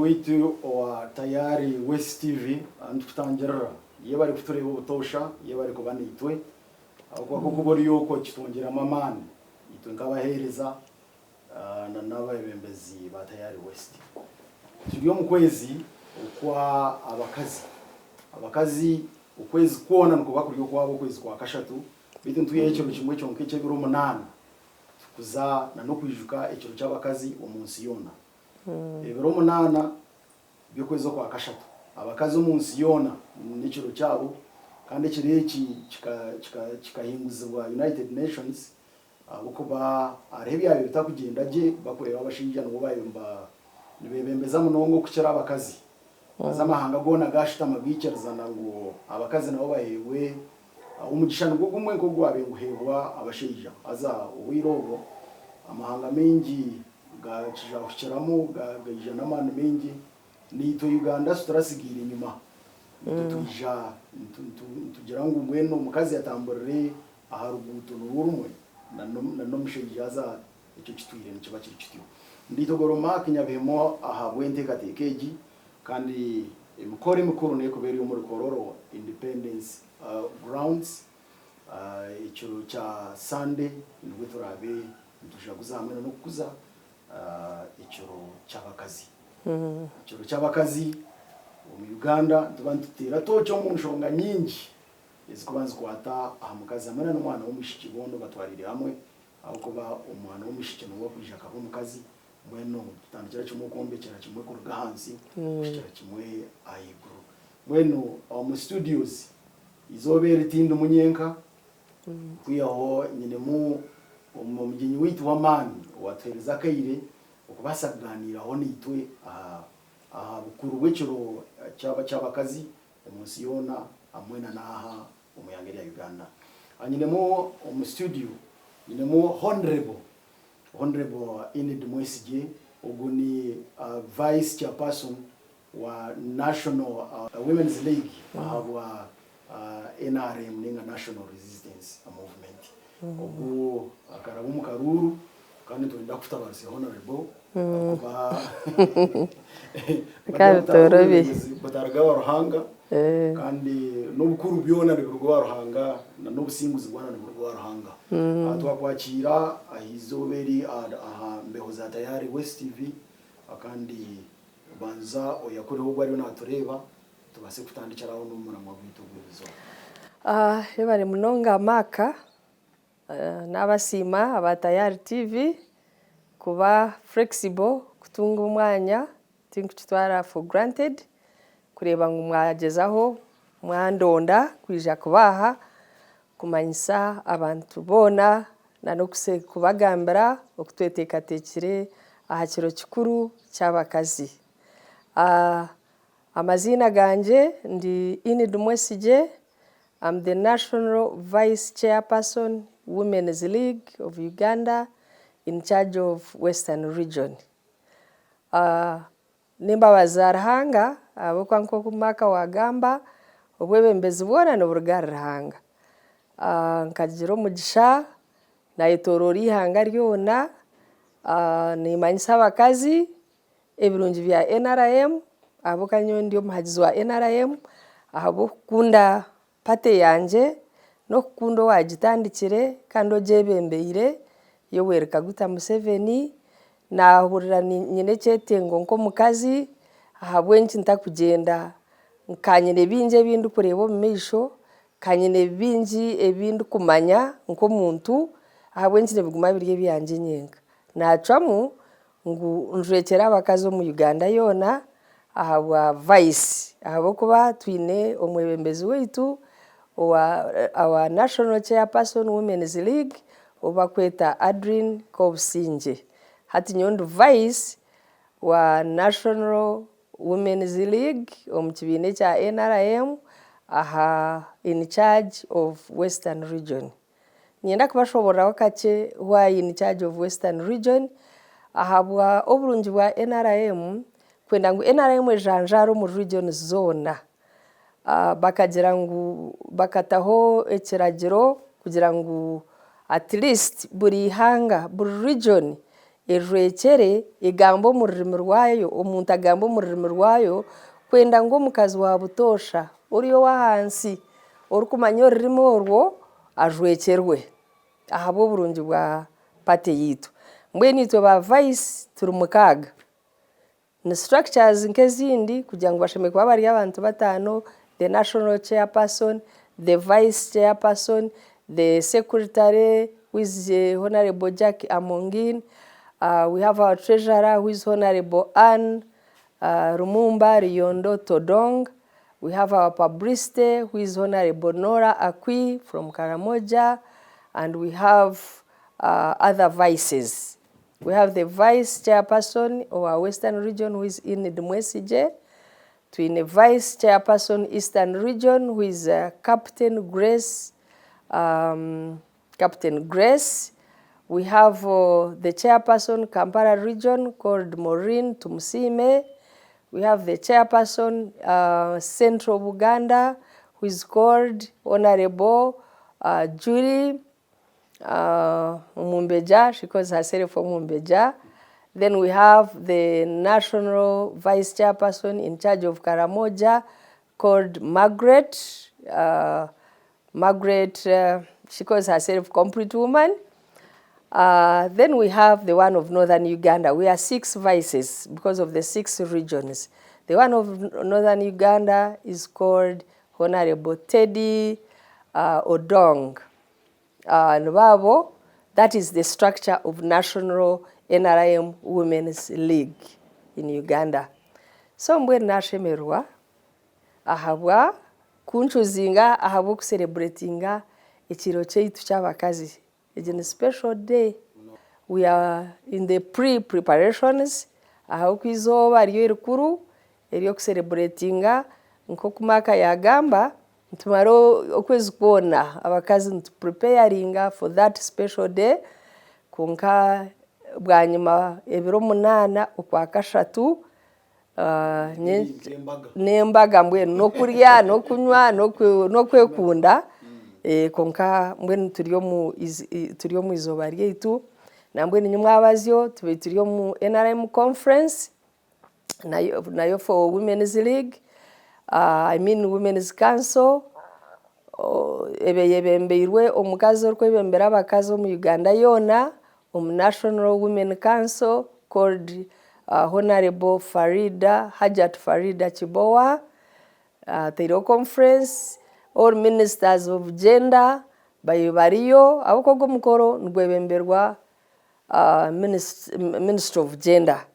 Waitu owa Tayari West TV nitukutangirira. Yebare kutureeba obutoosha, yebare kuba naitwe. Ahabw'okuba ku okuba ori okwo kitwongyeramu amaani itwe nk'abaheereza na n'abeebembezi ba Tayari West. Turi omu kwezi okwa abakazi. Abakazi okwezi kwona nikuba kuri okwabo okwezi kwa kashatu, beitu nitwihayo ekiro kimwe kyonka eky'ebiro munaana tukuza na n'okwijuka ekiro ky'abakazi omu nsi yoona. Ebiro munaana by'okwezi okwa kashatu, abakazi omu nsi yoona n'ekiro kyabo, kandi ekiro eki kikahinguzibwa United Nations ahabw'okuba hariho ebyabaire bitakugyenda gye bakureeba abashaija nibo baabaire nibebembeza munonga okukira abakazi. Haza amahanga goona gaashutama gaikirizana ngu abakazi nabo baheebwe omugisha nigwo gumwe nk'ogwabaire niguheebwa abashaija. Haza obwire obwo amahanga maingi Gaakijahukiramu gaija n'amaani maingi. Naitwe Uganda titurasigaire enyima. Naitwe twija nitugira ngu mbwenu omukazi atamburire aha ruguuto nirwo rumwe na n'omushaija haza ekyo kitwire nikiba kiri kityo. Ndaitogoro Mark Nyabihemo ahabw'enteekateeka egi kandi emikoro emikuru n'ekuba eri omuri Kololo Independence Grounds ekiro kya Sunday nibwo turaabe Nitujaguza hamwe na n'okukuza ekiro ky'abakazi. Ekiro ky'abakazi omu Uganda nituba nituteera tooki omu nshonga nyingi ezikuba nizikwata aha mukazi hamwe na n'omwana w'omwishiki boona obatwariire hamwe ahabw'okuba omwana w'omwishiki niwe orikwija akaba omukazi mbwenu tutandikira kimwe okwombekyera kimwe kuruga ahansi kuhikira kimwe ahaiguru. Mbwenu omu studios eizooba eri tindimu nyenka. Kwihaho nyinemu omugyenyi waitu w'amaani owatuheereza akaire okubaasa kugaaniiraho naitwe aha bukuru bw'ekiro ky'abakazi omu nsi yoona hamwe na n'aha omu ihanga erya Uganda. Nyinemu omu studio nyinemu Honourable Honourable Enid Mwesigye, ogu ni Vice Chairperson wa National Women's League ahabwa NRM ninga National Resistance Movement. Ogu akaraba omu karuuru kandi nitwenda kukutabarutsya Honourable ahakuba Bikaba obwebembezi butaruga awa Ruhanga kandi n'obukuru byona nibiruga owa Ruhanga na n'obusinguzi bwona niburuga owa Ruhanga. Twakwakiira aha izooba eri aha mbeho za Tayari West TV kandi Banza oyakureho ogwo ariyo naatureeba tubaase kutandikira aho n'omuramwa gwaitu ogw'erizooba. Yebare munonga Mark. Nabasiima aba Tayari TV kuba flexible kutunga omwanya tinkukitwara for granted kureeba ngu mwagyezaho mwandonda kwija kuba aha kumanyisa abantu boona na n'okubagambira oku tweteekateekire aha kiro kikuru ky'abakazi. Amaziina gangye ndi Enid Mwesigye, am the National Vice Chairperson Women's League of Uganda in charge of Western Region. N'embabazi za Ruhanga ahabw'okuba nk'oku Mark waagamba, obwebembezi bwona niburuga ahari Ruhanga. Nkagira omugisha naayetooroora eihanga ryona niimanyisa abakazi ebirungi bya NRM ahabw'okuba nyowe ndi omuhagizi wa NRM ahabw'okukunda party yangye n'okukunda owaagitandikire kandi ogyebembeire Yoweri Kaguta Museveni. Naahurira nyine ekyetengo nk'omukazi ahabw'enki ntakugyenda nka nyine bingi ebi ndikureeba omu maisho, nka nyine bingi ebi ndikumanya nk'omuntu, ahabw'enki nibiguma biri ebyangye nyenka. Naacwamu ngu njwekyere abakazi omu Uganda yoona ahabwa Vice ahabw'okuba twine omwebembezi waitu owa our National Chairperson Women's League ou barikweta Adrine Kobusingye. Hati nyowe ndi Vice wa National Women's League omu kibiina ekya NRM aha in charge of Western Region. Niinyenda kubashoboororeraho kakye why in charge of Western region, ahabwa oburungi bwa NRM, kwenda ngu NRM ejanjaare omuri regions zoona, bakagira ngu bakataho ekiragiro kugira ngu at least buri ihanga, buri region. ejwekyere egambe omu rurimi rwayo, omuntu agambe omu rurimi rwayo, kwenda ngu omukazi wa butoosha ori ow'ahansi orikumanya orurimi orwo ajwekyerwe ahabw'oburungi bwa party yaitu. Mbwenu itwe ba vice turi mukaaga. Ni structures nk'ezindi kugira ngu bashemereire kuba bari abantu bataano, the national chairperson, the vice chairperson, the secretary who is Honourable Jack Amongin, we have our treasurer who is Honourable Ann Lumumba Riyondo Todong, we have our publicity who is Honourable Norah Akwi from Karamoja and we have other vices. We have the vice chairperson owa Western region who is Enid Mwesigye, twine vice chairperson Eastern region who is Captain Grace, Captain Grace, we have the chairperson Kampala region called Maureen Tumusiime, we have the chairperson Central Buganda who is called Honourable Julie Omumbejja, she calls herself Omumbejja. Then we have the national vice chairperson in charge of Karamoja called Margaret. Margaret, she calls herself complete woman. Then we have the one of Northern Uganda. We are six vices because of the six regions. The one of Northern Uganda is called Honorable Teddy Odong. Nibaabo, that is the structure of National NRM Women's League in Uganda. So mbwenu nashemererwa ahabwa kunchuzinga ahabw'okucelebratinga ekiro kyaitu ky'abakazi. Egi ni special day. We are in the pre-preparations ahabw'okuba eizooba ryo erikuru ery'okucelebratinga nk'oku Mark yaagamba, nitumara okwezi kwona abakazi nitupreparinga for that special day, kwonka bwanyima ebiro munaana okwakashatu n'embaga mbwenu n'okurya n'okunywa n'okwekunda kwonka mbwenu turi omu turi omu izooba ryaitu, nambwenu nyimwabazyo tubaire turi omu NRM conference nayo for women's league, I mean women's council, eyebembeirwe omukazi orikwebembera abakazi omu Uganda yoona omu National Women Council called Honourable Farida, Hajjat Farida Kibowa, ataireho conference, all ministers of gender babaire bariyo ahabw'okuba ogu omukoro nigwebemberwa ministry of gender.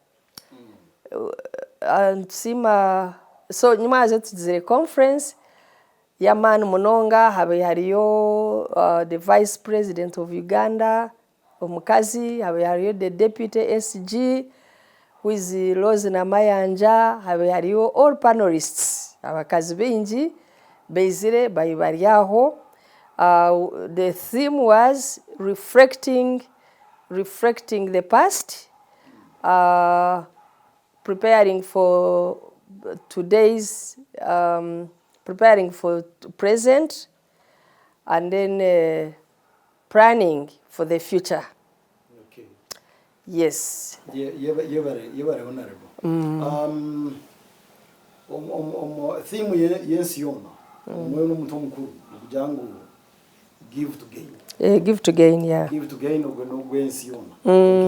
Nitusiima, so nyimwazo tugizire conference y'amaani munonga habaire hariyo the vice president of Uganda omukazi, habaire hariyo the deputy SG who is Rose Namayanja, habaire hariyo all panelists abakazi baingi baizire babaire bari aho. The theme was reflecting, reflecting the past, preparing for today's, preparing for present and then planning for the future. Okay. Yes. Yebare, yebare Honorable. Omu theme y'ensi yoona, omwe n'omuntu omukuru nikugira ngu give to gain. Eh, give to gain, yeah. Give to gain ogwe n'ogw'ensi yoona.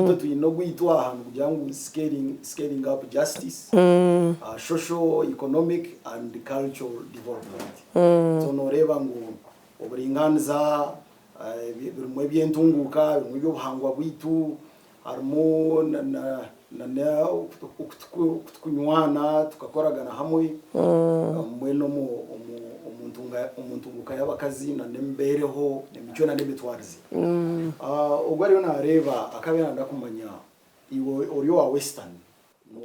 Itwe twine ogwaitu aha nikugira ngu scaling up justice, social, economic and cultural development. So noreeba ngu oburingaaniza birimu eby'entunguuka, birimu eby'obuhangwa bwaitu, harimu na okutukunywana tukakoragana hamwe, mbwenu omu ntunguuka y'abakazi na n'emibeereho, emicwe na n'emitwarize. Ogwo ariyo naareeba akaba arenda kumanya iwe ori owa Western.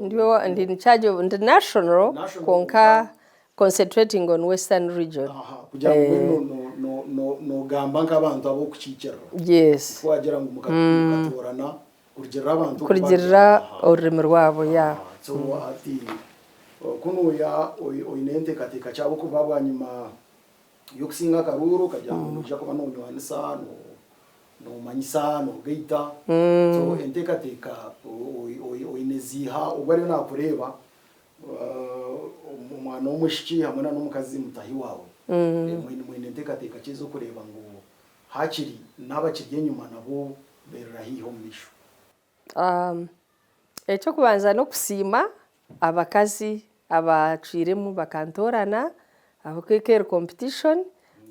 Ndi in charge of, ndi national kwonka concentrating on Western region. Kugira ngu mbwenu nogamba nk'abantu ab'okukiikirira. Yes. Tikuwagira ngu mukatoorana kurugirira abantu oku Kurugirira orurimi rwabo, yeah. So hati kunuuya oine enteekateeka ki ahabw'okuba bwanyima y'okusinga akaruuru okagira ngu noija kuba nonywanisa. Noomanyisa, noogaita. So enteekateeka oine ziiha ogwo ariyo naakureeba, omwana w'omwishiki hamwe na n'omukazi mutahi waawe. Mwine nteekateeka ki ez'okureeba ngu haakiri n'abakiri enyima nabo bairira haihi omu maisho? Eky'okubanza n'okusiima abakazi abaacwiremu bakantoorana ahabw'okuba eka eri competition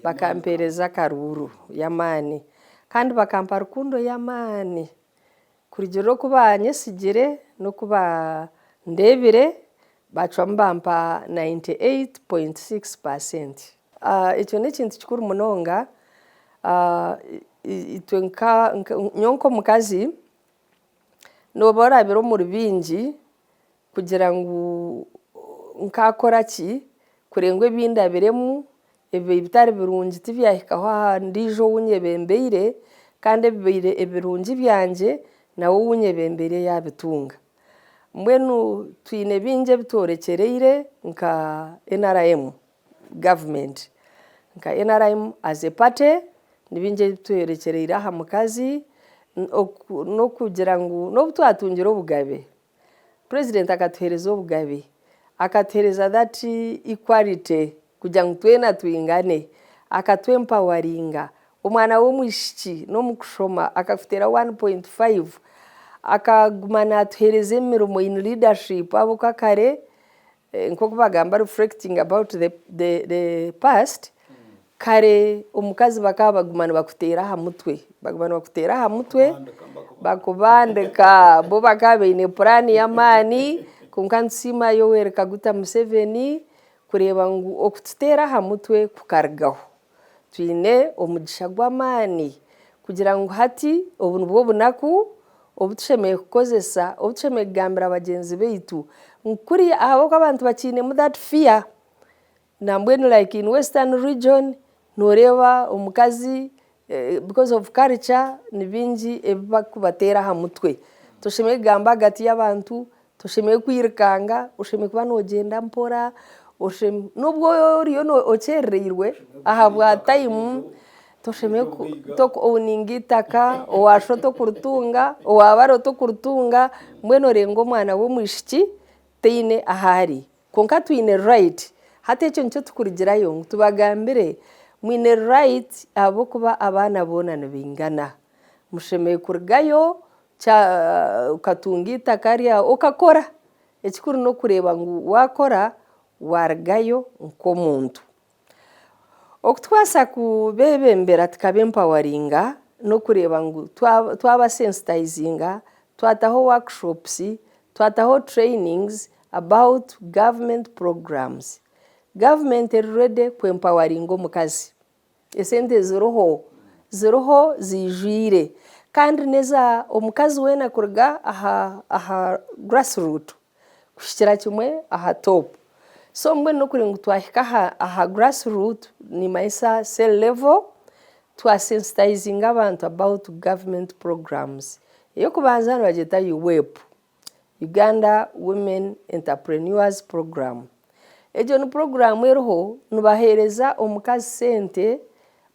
bakampeereza akaruuru y'amaani kandi bakampa rukundo y'amaani kurugiirira oku baanyesigire n'oku baandeebire baacwamu bampa 98.6 percent. Ekyo n'ekintu kikuru munonga itwe nka nyowe nk'omukazi nooba orabire omuri bingi kugira ngu nkaakora ki kureeba ngu ebi ndabiremu ebibaire bitari birungi tibyahikaho aha ndiijo ou nyebembeire kandi ebibaire ebirungi byangye nawe ou nyebembeire yaabitunga. Mbwenu twine bingi ebi tworekyereire nka NRM government. Nka NRM as a party ni bingi ebi tworekyereire aha mukazi n'okugira ngu n'obu twatungire obugabe, President akatuheereza obugabe, akatuheereza that equality kugira ngu twena twingane, akatu empoweringa, omwana w'omwishiki n'omu kushoma akakuteera 1.5, akaguma naatuheereza emirimo in leadership ahabw'okuba kare nk'oku bagamba reflecting about the past, kare omukazi bakaba baguma nibakuteera aha mutwe, baguma nibakuteera aha mutwe bakubandika, bo bakaba baine puraani y'amaani kwonka nitusiima Yoweri Kaguta Museveni kureeba ngu okututeera aha mutwe kukarugaho. Twine omugisha gw'amaani kugira ngu hati obu nibwo bunaku obu tushemereire kukozesa, obu tushemereire kugambira bagyenzi baitu ngu kuriya ahabw'okuba abantu bakiinemu that fear nambwenu like in western region nooreeba omukazi because of culture ni bingi ebi barikubateera aha mutwe. Toshemereire kugamba ahagati y'abantu, toshemereire kwirukanga, oshemereire kuba noogyenda mpora, nobu oriyo okyerereirwe ahabwa time, toshemereire ku owuninga eitaka, owa sho tokuritunga, owa baro tokuritunga, mbwenu oreeba ngu omwana w'omwishiki taine ahu ari. Kwonka twine right, hati ekyo nikyo tukurugirayo ngu tubagambire mwine right ahabw'okuba abaana boona nibaingana. Mushemereire kurugayo okatunga eitaka ryawe okakora. Ekikuru n'okureeba ngu waakora waarugayo nk'omuntu. Okutubaasa kubeebembera tukaba empawaringa n'okureeba ngu twaba sensitizinga, twataho workshops, twataho trainings about government programs. Government eri ready ku empawaringa omukazi. Esente ziriho, ziriho ziijwire kandi n'eza omukazi weena kuruga aha grass root kuhikira kimwe aha top. So mbwenu n'okureeba ngu twahika aha grass root nimanyisa cell level, twa sensitizinga abantu about government programs. Ey'okubanza nibagyeta UWEP, Uganda Women Entrepreneurs Program. Egyo ni puroguraamu eriho nibaheereza omukazi sente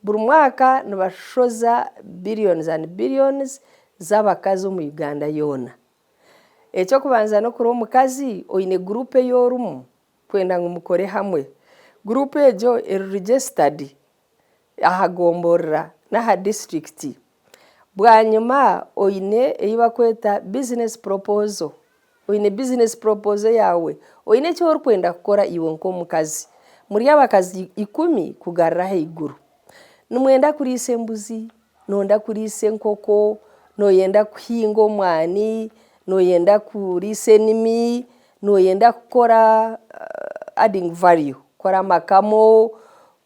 buri mwaka nibashoza billions and billions z'abakazi omu Uganda yoona. Eky'okubanza n'okureeba omukazi oine guruupu ei orimu kwenda ngu mukore hamwe. Guruupu egyo eri registered aha gomborora n'aha disiturikiti. Bwanyima oine ei barikweta business proposal, oine business proposal yaawe, oine eki orikwenda kukora iwe nk'omukazi. Muri abakazi ikumi kugarura ahaiguru. Nimwenda kuriisa embuzi, nooyenda kuriisa enkoko, nooyenda kuhinga omwani, nooyenda kuriisa enimi, nooyenda kukora adding value, kukora amakamo,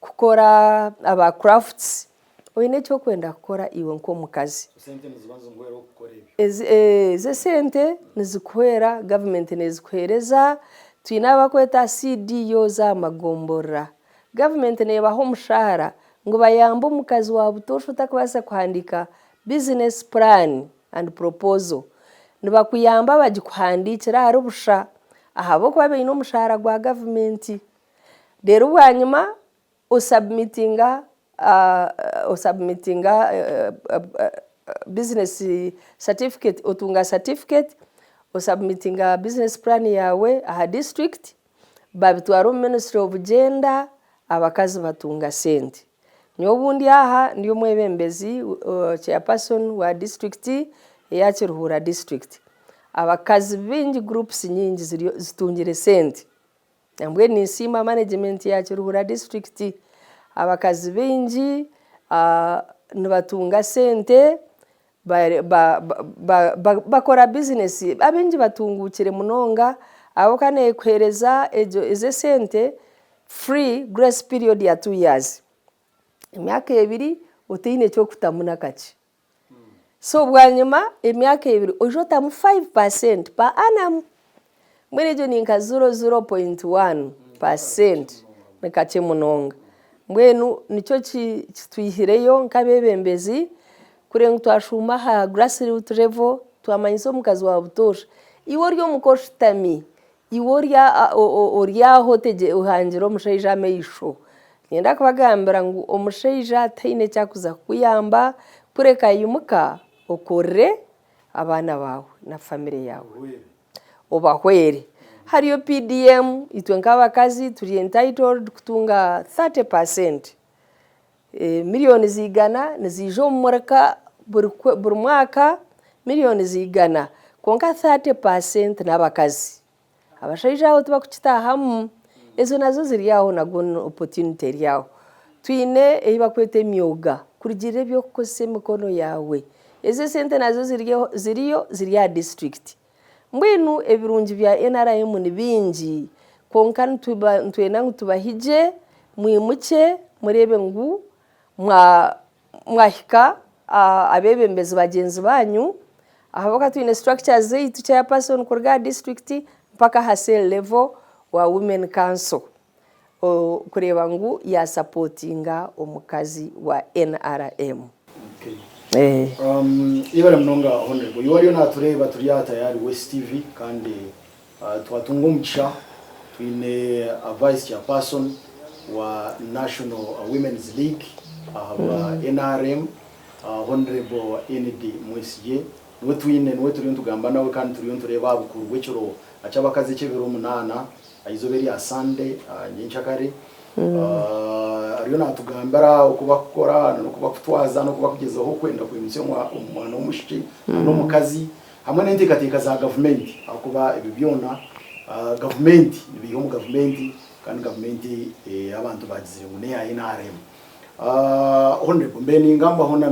kukora aba crafts, oine eki orikwenda kukora iwe nk'omukazi. Esente niziba nizikuhwera okukora ebyo. Ezi esente nizikuhwera, gavumenti neezikuheereza, twine abarikweta CDOs aha magomborora. Gavumenti neebaha omushaara ngu bayambe omukazi wa butoosha otarikubaasa kuhandiika business plan and proposal. Nibakuyamba bagikuhandiikira ahari busha ahabw'okuba baine omushaara gwa gavumenti. Reero bwanyima osabumitinga. Osubmitinga business certificate, otunga certificate, osubmitinga business plan yaawe aha district, babitwara omu ministry of gender, abakazi batunga sente. Nyowe obu ndi aha ndi omwebembezi chairperson wa district eya Kiruhura district. Abakazi baingi groups nyingi zitungire sente. Nambwenu ninsiima management ya Kiruhura district. Abakazi baingi nibatunga sente bakora bizinesi, abaingi batunguukire munonga ahabw'okuba neekuheereza ezo esente free grace period ya 2 years, emyaka 2 otaine eky'okutamu n'akakye. So bwanyima emyaka 2 oije otamu 5% per annum, mbwenu egyo ni nka 00.1%, ni kakye munonga. Mbwenu nikyo kitwihireyo nk'abeebembezi kureba ngu twashuuma aha grass root level twamanyisa omukazi wa butoosha, iwe ori omuka oshutami, iwe ori aho ohangire omushaija amaisho, niinyenda kubagambira ngu omushaija taine eki arikuza kukuyamba kureka imuka okorere abaana baawe na family yaawe, obahwere. Hariyo PDM, itwe nk'abakazi turi entitled kutunga 30%. Miliyoni ziigana niziija omu murika buri mwaka, miliyoni ziigana, kwonka 30% n'abakazi. Abashaija abo tibakukitaahamu, ezo nazo ziri aho nabwo ni opportunity eri aho. Twine ei barikweta emyoga, kurugiirira ebi orikukozesa emikono yaawe, ezo esente nazo ziriyo ziri aha district. Mbwenu ebirungi bya NRM ni bingi, kwonka nitwenda ngu tubahigye mwimukye mureebe ngu mwahika abeebembezi bagyenzi baanyu ahabw'okuba twine structures zaitu chairperson kuruga aha district mpaka aha cell level wa women council kureeba ngu yaasapootinga omukazi wa NRM. Yebare munonga Honourable. Iwe ariyo natureeba turi aha Tayari West TV kandi twatunga omugisha twine Vice Chairperson wa National Women's League ahabwa NRM Honourable Enid Mwesigye niwe twine niwe turiyo nitugamba nawe kandi turiyo nitureeba aha bukuru bw'ekiro ky'abakazi eky'ebiro 8 eizooba erya Sunday nyenkyakare. Ariyo natugambira oku bakukora n'oku bakutwaza n'oku bakugyezaho kwenda kwimutsya omwana w'omwishiki n'omukazi hamwe n'enteekateeka za gavumenti ahakuba ebi byona gavumenti nibiiha omu gavumenti kandi gavumenti abantu bagizire ngu n'eya NRM. Honourable mbaire ningambaho na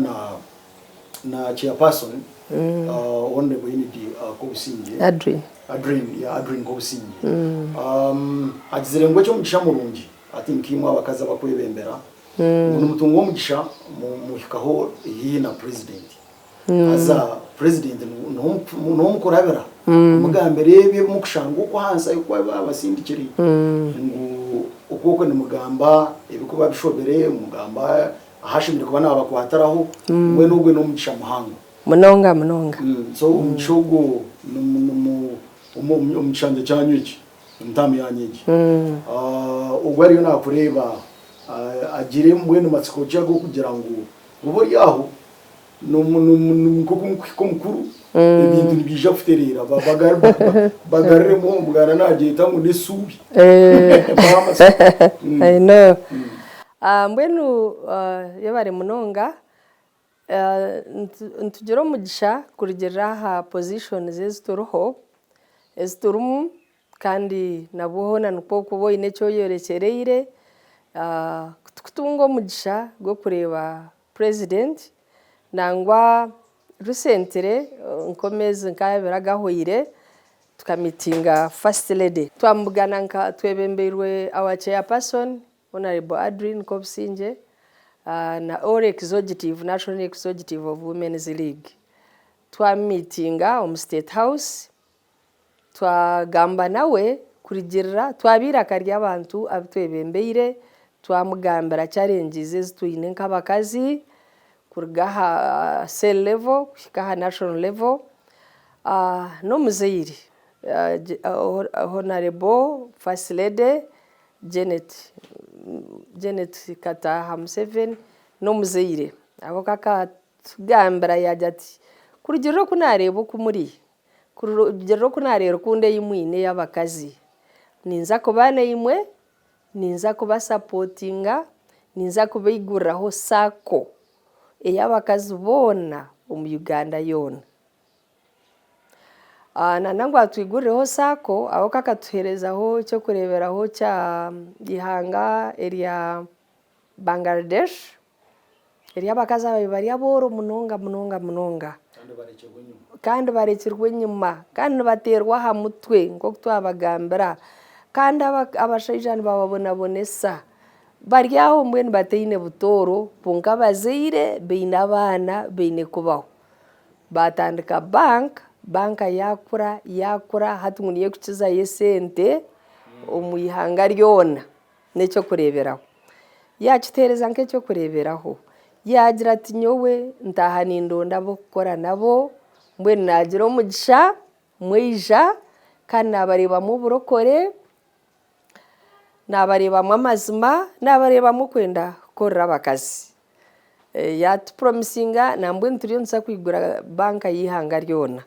na chairperson Honourable Enid Kobusingye Adrine. Adrine, yeah, Adrine Kobusingye agizire ngu eky'omugisha murungi ati nkaimwe abakazi abakwebembera ngu nimutunga omugisha muhikaho haihi na president, haza president niho mukurabira mugambira ebi ebimukushanga okwo ahansi ahu babasindikire, ngu okwo nimugamba ebikuba bishobire, mugamba ahashemereire kuba nabakwatiraho. Mbwenu ogwe n'omugisha muhango. Munonga munonga. So omugisha ogwo omu kishangye kyanyu eki, omu taamu yanyu egi, ogwo ariyo nakureeba agire mbwenu matsiko ki ag'okugira ngu oba ori aho nk'oku nkuhika omukuru ebintu nibiija kutereera, bagariremu omuganda nagyeta ngu n'esuubi. I know. Mbwenu yebare munonga. Nitugira omugisha kurugiirira aha positions ezi turiho, ezi turimu kandi nabwo hoona nikwo orikuba oine eki oyorekyereire kutunga omugisha gw'okureeba president. Nangwa recently nk'ameezi nk'abiri agahweire tukamiitinga first lady. Twamubugana nka twebembeirwe our chairperson, Honourable Adrine Kobusingye na all executive, National Executive of Women's League. Twamiitinga omu State House, twagamba nawe kurugiirira twaba eiraka ry'abantu abu twebembeire, twamugambira challenges ezi twine nk'abakazi kuruga aha cell level kuhika aha national level. N'omuzaire Honourable First Lady Janet, Janet Kataaha Museveni. N'omuzaire. Ahabw'okuba akatugambira yaagira ati, Kurugiirira oku naareeba oku muri, kurugiirira oku naareeba rukundo ei mwine ey'abakazi, ninza kuba naimwe, ninza kubasapotinga, ninza kubaiguriraho sacco ey'abakazi boona omu Uganda yoona. Nangwa atwigurireho sacco ahabw'okuba akatuheerezaho eky'okureeberaho kya ihanga erya Bangladesh ery'abakazi ababaire bari abooro munonga munonga munonga kandi barekirwe enyima kandi nibateerwa aha mutwe nk'oku twabagambira kandi abashaija nibababonabonesa bari aho mbwenu bataine butooro kwonka abazaire baine abaana baine kubaho. Baatandika bank, bank yaakura yaakura hati ngu niyo erikukizayo esente omu ihanga ryona n'eky'okureeberaho. Yaakituheereza nk'eky'okureeberaho, yaagira ati nyowe ntaaha nindonda ab'okukora nabo, mbwenu naagira omugisha mwaija kandi naabareebamu oburokore, Naabareebamu amazima, naabareebamu okwenda kukorera abakazi. Yaatupromisinga nambwenu turiyo nituza kwigura banka y'eihanga ryona,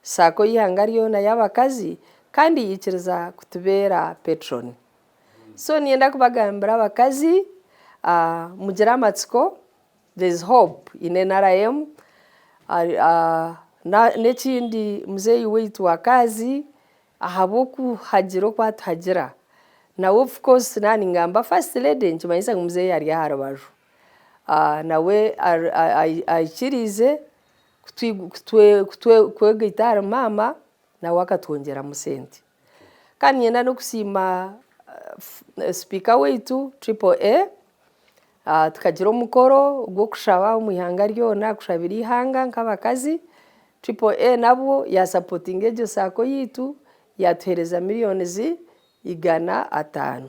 saako y'eihanga ryona y'abakazi kandi yaikiriza kutubeera patron. So niinyenda kubagambira abakazi mugire amatsiko, there is hope in NRM. N'ekindi muzeeyi waitu Wakaazi Ahabw'okuhagira oku atuhagira. Nawe of course naaba ningamba first lady nikimanyisa ngu muzeeyi ari aha rubaju. Nawe aikiriize kwegaita ahari maama nawe akatwongyeramu sente. Kandi niinyenda n'okusiima sipiika waitu Triple A, Tukagira omukoro gw'okushaba omu ihanga ryona kushabira eihanga nk'abakazi, Triple A nabwo yaasapotinga egyo saako yaitu yaatuheereza millions 500.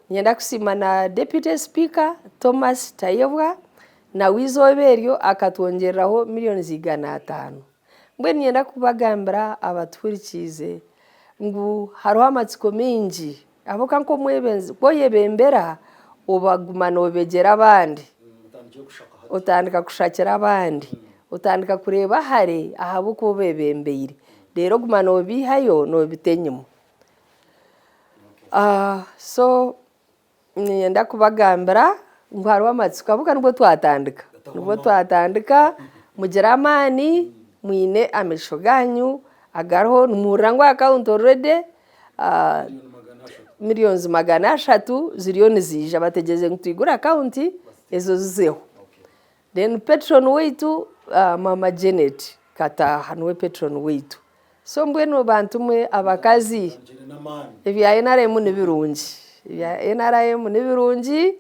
Niinyenda kusiima na Deputy Speaker Thomas Tayebwa nawe eizooba eryo akatwongyereraho millions 500. Mbwenu niinyenda kubagambira abatuhurikiize ngu hariho amatsiko maingi Ahabw'okuba nk'omwebembezi ku oyebembera obaguma noobegyera abandi, otandika kushakira abandi, otandika kureeba hare ahabw'okuba obebembeire reero oguma noobaihayo noobita enyima. So niinyenda kubagambira ngu hariho amatsiko ahabw'okuba nibwo twatandika, nibwo twatandika mugire amaani mwine amaisho gaanyu agariho nimuhurira ngu akawunti already Millions 300 ziriyo niziija bategyerize ngu twigure akawunti ezo zizeho. Then patron waitu maama Janet Kataaha niwe patron waitu. So mbwenu bantu mwe abakazi ebya NRM ni birungi, ebya NRM ni birungi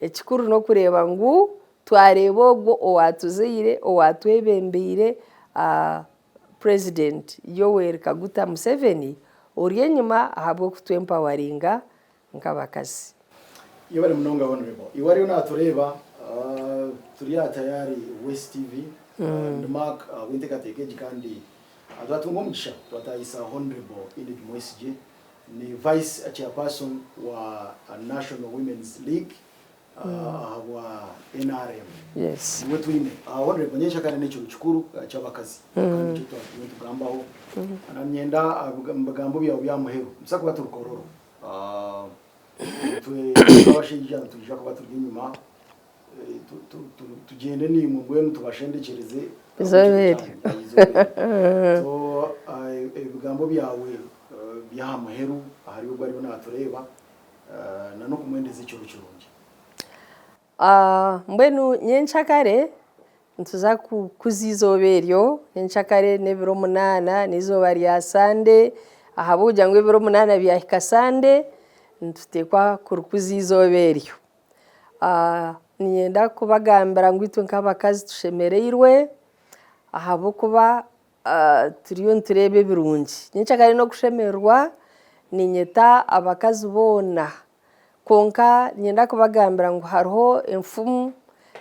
ekikuru n'okureeba ngu twareeba ogwo owaatuzaire, owaatwebembeire Purezidenti Yoweri Kaguta Museveni ori enyima ahabw'okutwempawaringa nk'abakazi. Yebare munonga Honourable. Iwe ariyo natureeba turi aha Tayari West TV ndi Mark ahabw'enteekateeka egi kandi twatunga omugisha twatahisa Honourable Enid Mwesigye ni Vice Chairperson wa National Women's League ahabwa NRM niwe twine. Honourable nyencakare n'ekiro kikuru ky'abakazi kandi nikyo twaturiyo nitugambaho. Niinyenda omu bigambo byawe bya muheru nituza kuba turi Kololo itwe nk'abashaija nitwija kuba turi enyima tugyende naimwe mbwenu tubashendekyereze Eizooba eryo. So ebigambo byawe by'aha muheru ahari ogwo ariyo naatureeba N'okumwendeza ekiro kirungi. Mbwenu nyencakare nituza kukuza eizooba eryo, nyencakare n'ebiro munaana n'eizooba rya Sande, ahabw'okugira ngu ebiro munaana byahika Sande, nituteekwa kurikuza eizooba eryo. Niinyenda kubagambira ngu itwe nk'abakazi tushemereirwe ahabw'okuba Turiyo nitureeba ebirungi. Nyencakare n'okushemererwa niinyeta abakazi boona kwonka niinyenda kubagambira ngu hariho enfumu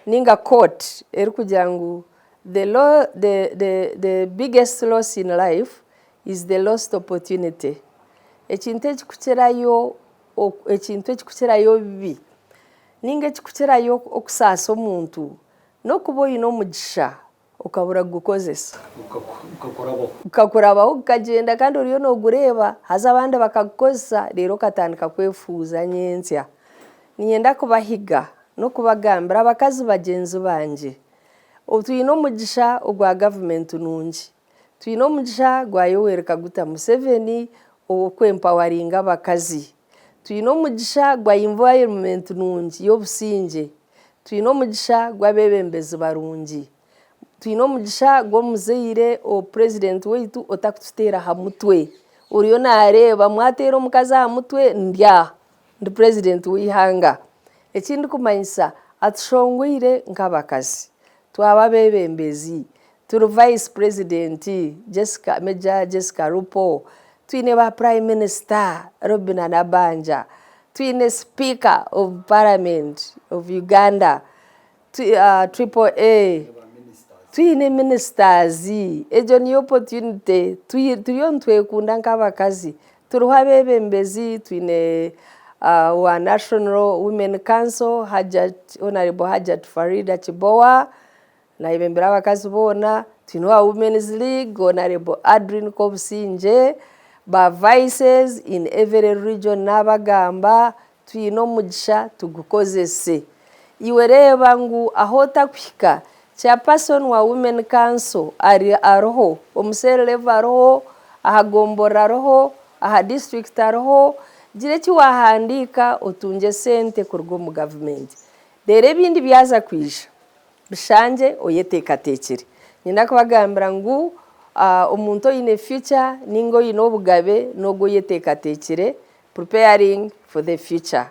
nainga quote erikugira ngu the biggest loss in life is the lost opportunity. Ekintu ekikukirayo ekintu ekikukirayo obubi. Nainga ekirikukirayo okusaasa omuntu n'okuba oine omugisha okabura kugukozesa. Gukakurabaho. Gukakurabaho gukagyenda kandi oriyo noogureeba haza abandi bakagukozesa reero okatandika kwefuuza nyentsya. Niinyenda kubahiga n'okubagambira abakazi bagyenzi bangye, twine omugisha ogwa gavumenti nungi, twine omugisha gwa Yoweri Kaguta Museveni ow'okwempawaringa abakazi, twine omugisha gwa environment nungi y'obusingye, twine omugisha gw'abeebembezi barungi, twine omugisha gw'omuzaire purezidenti waitu otarikututeera aha mutwe, oriyo naareeba mwateera omukazi aha mutwe ndi aha. Ndi purezidenti w'eihanga. Eki ndikumanyisa atushongwire nk'abakazi. Twaba abeebembezi, turi vayisi purezidenti Jessica, Major Jessica Alupo, twine ba purayime minisita Robinah Nabbanja, twine sipiika ofu paramenti ofu Uganda, Triple A, twine ministers, egyo niyo opportunity turiyo nitwekunda nk'abakazi, turiho abebembezi twine owa National Women Council Hajjat, Honourable Hajjat Faridah Kibowa nayebembera abakazi boona, twine owa Women's League Honourable Adrine Kobusingye, ba vices in every region nabagamba Twine omugisha tugukozese. Iwe reeba ngu ahu otakuhika, chairperson wa Women Council ari ariho, omu cell level ariho, aha gomborora ariho, aha district ariho, gira eki wahandiika otungye esente kuruga omu gavumenti. Reero ebindi byaza kwija, bishangye oyeteekateekire. Niinyenda kubagambira ngu omuntu oine future nainga oine obugabe n'ogwo oyeteekateekire, preparing for the future.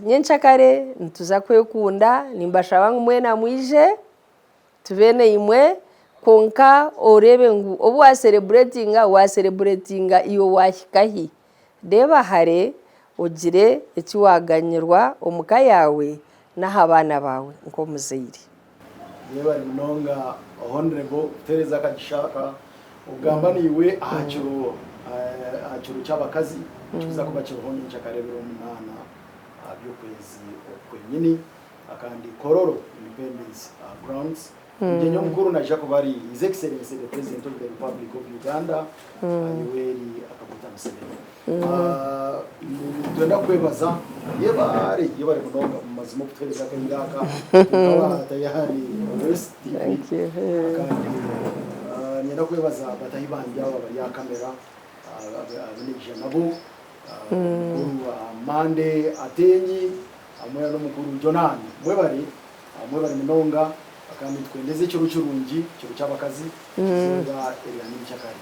Nyenkyakare nituza kwekunda, nimbashaba ngu mwena mwije tube naimwe kwonka oreebe ngu obu waasereburetinga, waasereburetinga iwe waahika hi? Reeba hare ogire eki waaganyirwa omu ka yaawe n'aha baana baawe nk'omuzaire. Yebare munonga Honourable kutuhereza akagisha aka okugamba naiwe aha kiro aha kiro ky'abakazi ekikuza kuba kiriho nyenkyakara ebiro munaana by'okwezi oku kwenyini akandi Kololo Independence Grounds. Omugyenyi omukuru naija kuba ari His Excellency the President of the Republic of Uganda Yoweri Kaguta Museveni. Nitwenda kukwebaza yebare yebare munonga omu mazima okutuhereza akaire aka tukaba tayari West TV kandi niinyenda kwebaza batahi bangye aba abari aha kamera abu naija nabo omukuru Monday Atenyi hamwe n'omukuru Jonan mwebare Mwebare munonga kandi nitukwendeza ekiro kirungi, ekiro ky'abakazi, eizooba erya nyenkyakare.